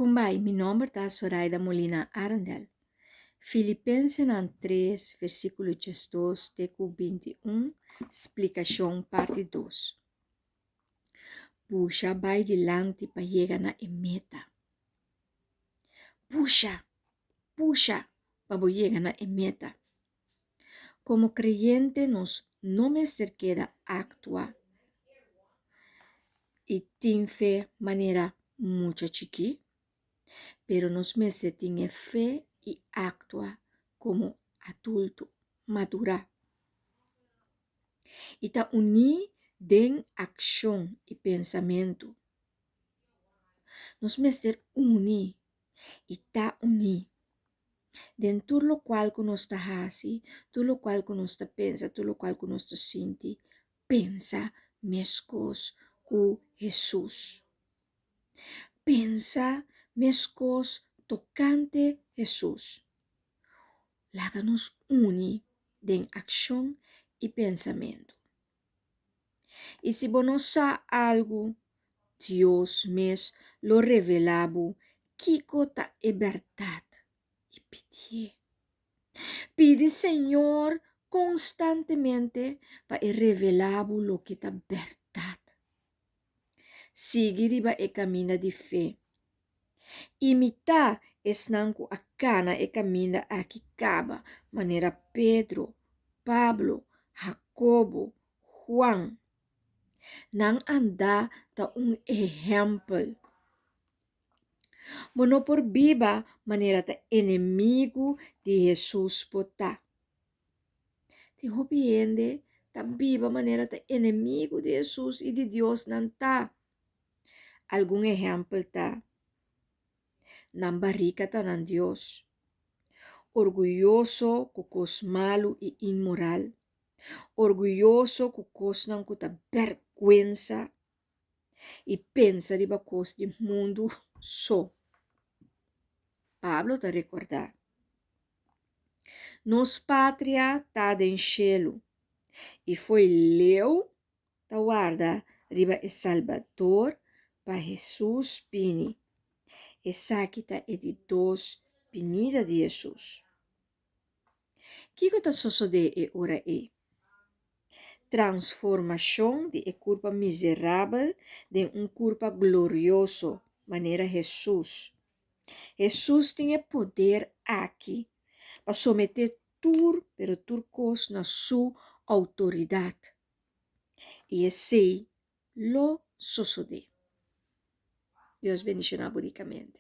Kumbai, mi nomber ta Soraida Molina Arendel. Filipensenan 3, versíkulo 12 te ku 21, splikashon parti 2. Pusha bai dilanti pa yega na e meta. Pusha, pusha pa bo yega na e meta. Komo kreyente nos no mester keda aktua i tin fe manera mucha chikí, pero nos mester tin e fe i aktua komo adulto madurá i ta uní den akshon i pensamentu. Nos mester uni i ta uní den tur lokual ku nos ta hasi, tur lokual ku nos ta pensa, tur lokual ku nos ta sinti, pensa meskos ku Hesus. Pensa meskos tokante Hesus. Laga nos uni den akshon i pensamentu. I si bo no sa algu, Dios mes lo revelá bo kiko ta e bèrdat i pidié. Pidi Señor konstantemente pa e revelá bo loke ta bèrdat. Sigui riba e kaminda di fe. Imitá esnan ku a kana e kaminda aki kaba, manera Pedro, Pablo, Hakobo, Huan. Nan andá ta un ehèmpel. Bo no por biba manera ta enemigu di Hesus bo ta. Tin hopi hende ta biba manera ta enemigu di Hesus i di Dios nan ta. Algun ehèmpel ta, Nan barika ta nan dios, orguyoso ku kos malu i inmoral, orguyoso ku kosnan ku ta bèrgwensa i pensa riba kos di mundu so. Pablo ta rekordá, Nos patria ta den shelu, i fo'i leu ta warda riba e Salbador pa Hesus bini. Esaki ta e di dos binida di Hesus. Kiko ta sosodé e ora ei? Transformashon di e kurpa miserabel den un kurpa glorioso, manera Hesus. Hesus tin e poder aki pa someté tur pero tur kos na su outoridat. I esei lo sosodé. Dios bendishoná bo rikamente.